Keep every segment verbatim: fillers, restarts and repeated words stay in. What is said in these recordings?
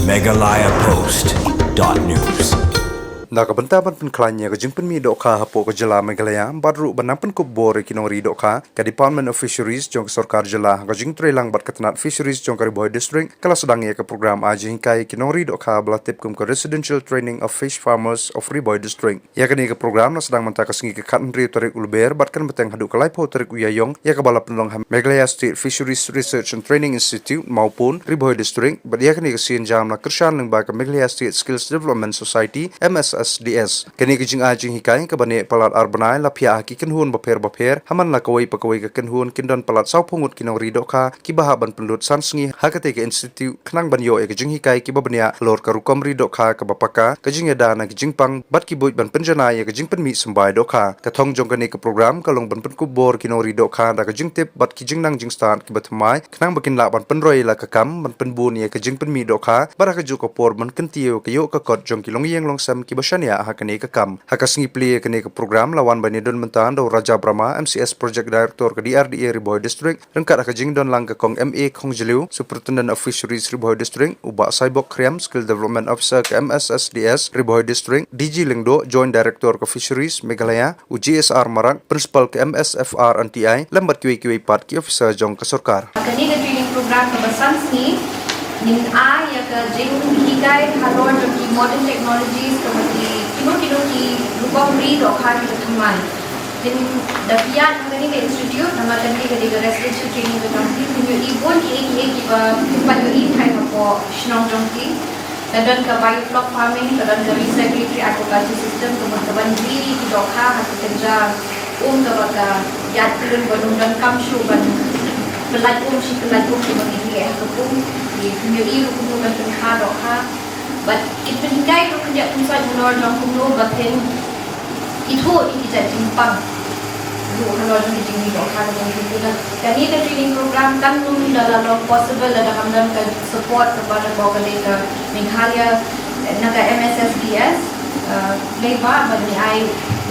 Meghalaya Post dot news. Na ka bynta ban pynkhlaiñ ïa ka jingpynmih dohkha hapoh ka jylla Meghalaya, bad ruh ban nang pynkup bor ïa ki nongri dohkha, ka Department of Fisheries jong ka sorkar jylla, ha ka jingtreilang bad ka tnat Fisheries jong ka Ri Bhoi District, ka la sdang ïa ka program ai jinghikai ïa ki nongri dohkha ba la tip kum ka Residential Training of Fish Farmers of Ri Bhoi District. Ïa kane ka program la sdang mynta ka sngi ka khathynriew tarik u Lber bad kan bteng haduh ka laiphew tarik u Ïaïong, ïa kaba la pynlong ha Meghalaya State Fisheries Research and Training Institute, Mawpun, Ri Bhoi District, bad ïa kane ka sienjam la kyrshan lyngba ka Meghalaya State Skills Development Society, M S S D S. Kane ka jingai jinghikai kaba neh palat ar bnai la phiah ha ki kynhun bapher bapher, ha man la kawei pa kawei ka kynhun kin don palat sawphew ngut ki nongri dohkha, kiba hap ban pynlut san sngi ha katei ka institute, khnang ban ïoh ïa ka jinghikai kiba bniah halor ka rukom ri dohkha kaba paka, ka jingïada na ka jingpang, bad ki buit ban pynjanai ïa ka jingpynmih symbai dohkha. Ka thong jong kane ka program ka long ban pynkup bor ki nongri dohkha da ka jingtip bad ki jingnang jingstad kiba thymmai, khnang ba kin lah ban pynroi la ka kam ban pynbun ïa ka jingpynmih dohkha, bad ha kajuh ka por ban kyntiew ka ïoh ka kot jong ki longïing longsem kiba shaniah ha kane ka kam. Ha ka sngi plie ïa kane ka program la wan ban ïadon bynta da u Raja Brahma, M C S Project Director ka D R D A Ri Bhoi District, ryngkat ha ka jingdon lang ka Kong M A Khongjliew, Superintendent of Fisheries Ri Bhoi District, u Bah Saibok Khriam, Skill Development Officer ka M S S D S Ri Bhoi District, D G Lyngdoh, Joint Director ka Fisheries Meghalaya, u J S R Marak, Principal ka M S F R and T I, lem bad kiwei kiwei pat ki officer jong ka sorkar. Kane ka training program kaba san sngi, ngin ai ïa ka jinghikai halor jong ki modern technologies, kaba ki kino kino ki rukom ri dohkha kiba thymmai. Phin da pyrshah ha kane ka institute, namar kane ka dei ka residential training ka jong ki, phin ïohi bun kiei kiei kiba phin ïohi tang hapoh shnong jong ki. Ka don ka biofloc farming, ka don ka recirculatory aquaculture system, ka mut ka ban ri ki dohkha ha ka kynja um kaba ka ïaid kylluid, ban ym donkam shuh ban pyllait um shi pyllait um kaba ngi leh ha ka pung. Phin ïohi ruh kumno ban pynkha dohkha. Bad kin pynhikai ruh khyndiat khynsoit halor jong kumno ba phin ithuh ïa ki jait jingpang ruh halor jong ki jingri dohkha ka jong ki. Te kane ka training program kan ym da la long possible lada kam don ka support kaba na ka bynta ka Meghalaya na ka M S S D S. Uh, dei ba, ba ngi ai,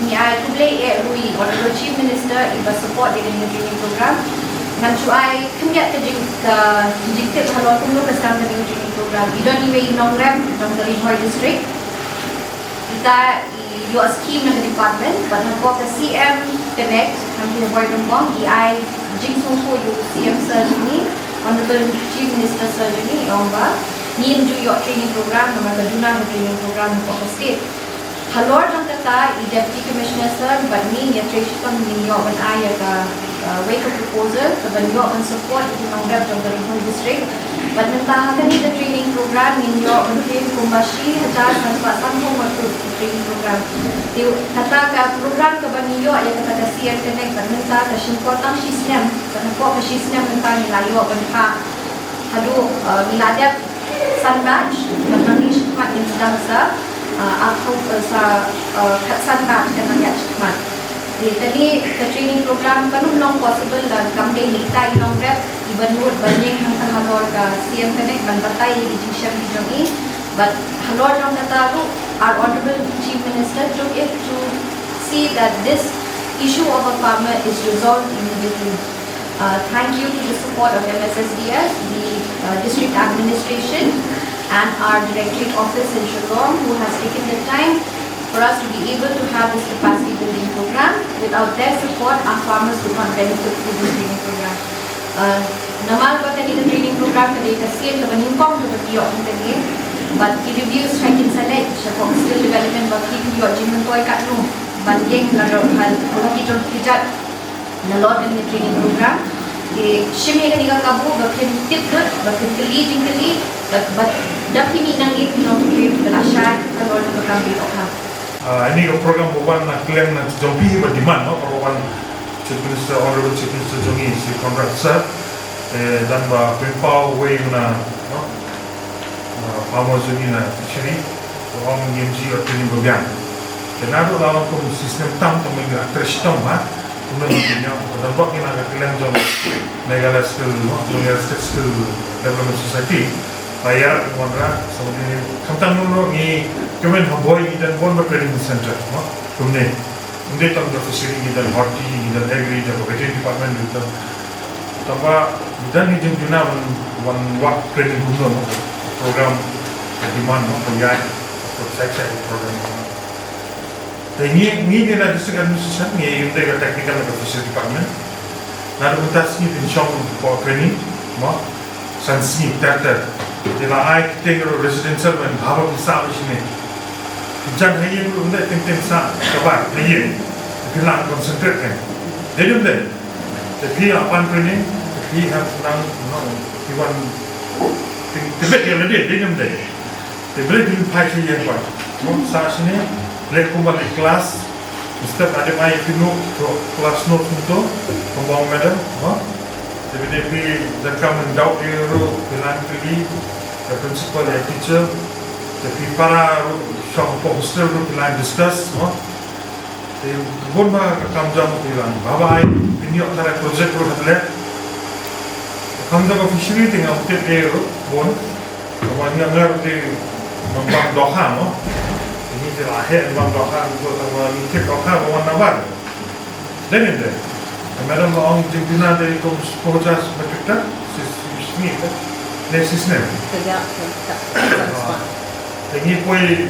ngi ai khublei eh ruh ïa u Honorable Chief Minister iba support ïa kane ka training program. Ngan shu ai khyndiat ka jing, ka jingtip halor kumno ka sdang kane ka training program. I don iwei i nongrep jong ka Ri Bhoi District. Ita i ïoh scheme na ka department, bad hapoh ka C M Connect, ha ki Ri Bhoi District, i ai jingsngewthuh ïa u C M Sir jong ngi, Honorable Chief Minister Sir jong ngi, i ong ba ngin ju ïoh training program, namar ka duna ka training program hapoh ka state. Halor jong kata, i Deputy Commissioner Sir bad ngi, ngi ïatrei shitom ngin ïoh ban ai ïa ka, uh, wei ka proposal, ka ban ïoh ban support ïa ki nongrep jong ka Ri Bhoi District. Bad mynta ha kane ka training program ngin ïoh ban train kumba shi hajar san spah sanphew ngut ki training program. Te kata ka program kaba ngi ïoh ïa kata ka C M Connect, bad mynta ka shim por tang shi snem, bad hapoh ka shi snem mynta ngi la ïoh ban phah haduh, uh, ngi la dep san batch, bad nangne shakhmat ngin sdang sa, uh, arphew, uh, sa, uh, khatsan batch ka nang ïaid shakhmat. Te kane ka training program kan ym long possible lada kam dei na kita i nongrep iba nud ban ïeng hangta halor ka C M Connect ban batai ïa ki jingshem ki jong i. Bad halor jong kata ruh, our Honorable Chief Minister took it to see that this issue of a farmer is resolved immediately. Uh, thank you to the support of M S S D S, the, uh, district administration, and our directorate office in Shillong, who has taken the time for us to be able to have this capacity building program. Without their support, our farmers would not benefit through this training program. Uh, namar ba kane ka training program ka dei ka sien kaba nyngkong kaba ngi ïoh kane, bad ki reviews sa kin sa leit sha ka skill development ba ki ïoh jingmyntoi katno ban ïeng la ruh ha ki jong ki jait nalor kane ka training program. Te shim ïa kane ka kabu ba phin tip lut, ba phin kylli jingkylli, ba, ba da phi mih nangne phin long phi ba la shai halor ka kam ri dohkha. Ah, ine i program ba wan na kylleng na jong phi ba demand, no, ba wan Chief Minister, Honorable Chief Minister jong ngi, Shri Conrad Sir, eh, dang ba pynpaw wei na, no, ah, farmer jong ngi na fishery, ba ong ngim ju ïoh training ba biang. Te naduh la wan kum shi snem tam, te mynta ka trei shitom, ha. Kumno ngi pynïoh, ka dang bok ngi na ka kylleng jong Meghalaya Skill, no, Meghalaya State Skill Development Society. Ba ïarap wanrah, sa ngi, khamtam no ngi, kumne ha Bhoi ngi don bun ba training center, no. Kumne. Ym dei tang da fishery, ngi don horti, ngi don agri, da vegetarian department, ngi don. Tangba ngi don ngi jingduna ban, ban wad training kumno, no. Program Ka demand mo, ka ïaid, ka protect, ka problem. Te ngi, ngi, ngi na district administration, ngi ïa ïeng da ka technical na ka fishery department. Naduh mynta sngi phin shong hapoh training mo, san sngi ter ter. Te la ai kyrteng ruh residential ban haba phi sah shane. Jan ha ïing ruh ym dei teng teng sah shabar ha ïing. Phi lah concentrate kan. Dei ne ym dei? Te phi ïa pan training, te phi hap nang, no, phi wan teng teng beit ïa lade, dei ne ym dei? Te balei phin phai sha ïing pat? Mo, sah shane, leh kumba leh class. Instead, ade mai phi noh, to class notes kumto, kumba ong madam, mo. Te balei phi donkam ban doubt ïa ruh, phi lah kylli ïa principal, ïa teacher. Te phi para ruh, shong hapoh hostel ruh, phi lah discuss, mo. Te bun ba ka kam jong phi lah. Ba ba ai, phin ïoh tharai project ruh ha tleh. Ka kam jong ka fishery te ngam tip ïa ruh, bun. Ka ba ngi ngar te nang bam dohkha mo. Ngi te la heh bam dohkha, ngi ko ta ba ngi tip dohkha ba wan nabar. Dei ne ym dei? Ka madam ba ong jingpynah dei kum spah hajar metric ton, sis, sis, ne, ne sisnem. Kejap, kejap, kejap. Te ngi poi,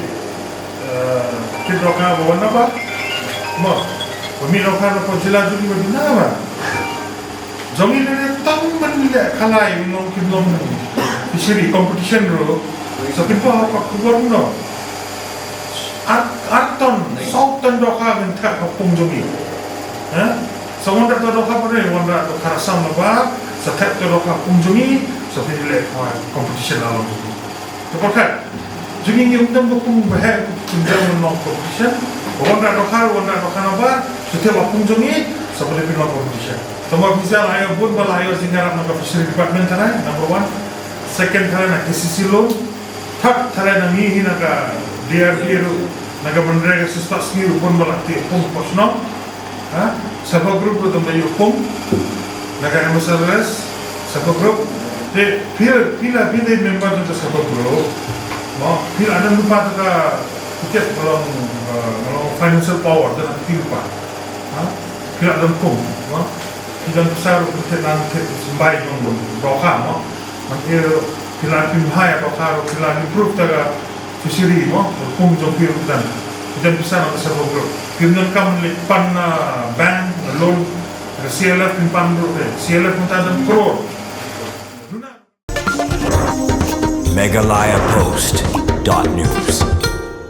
eh, tip dohkha ba wan nabar. Mo, ba mih dohkha na poi jylla jong ngi ba duna ba. Jong ngi lei lei tang ban leh khalai, nong kim long fishery competition ruh. Sa pynpaw ha ka khubor no. Ar, ar ton, saw ton dohkha ngin thep ha pung jong ngi. Ha? Sa wanrah to dohkha ba dei, wanrah dohkha Assam nabar, sa thep to dohkha pung jong ngi, sa pynleh ha competition la long jong ngi. Te pyrkhat, jong ngi ngim don ba pung ba heh, pung jong ngi long competition. Wanrah dohkha, wanrah dohkha nabar, sa thep ha pung jong ngi, sa pynleh pynlong competition. Tangba pisa la ïoh bun ba la ïoh jingïarap na ka fishery department tharai, number one. Second tharai na K C C loan. Third tharai na ngi hi na ka D R D A ruh, na ka MGNREGA sa spah sngi ruh bun ba la tip pung hapoh shnong. Ha? Self help group ruh tang ba ïoh pung. Na ka M S L R S, self help group. Te phi, phi la, phi dei member jong ka self help group. Mo, phi la don lypa ta ka, phi tip ka long, eh, ka long financial power, don ha ka phi lypa. Ha? Phi la don pung. Mo? Phi don pisa ruh phi tip nang tip symbai jong dohkha mo. Nang ïa phi la pynbha ïa dohkha ruh phi la improve ta ka fishery mo. Pung jong phi ruh phi don. Phi don pisa na ka self help group. Phim donkam leit pan na bank, na loan, na C L F phin pan ruh te. C L F mynta don crore. Meghalaya Post dot news.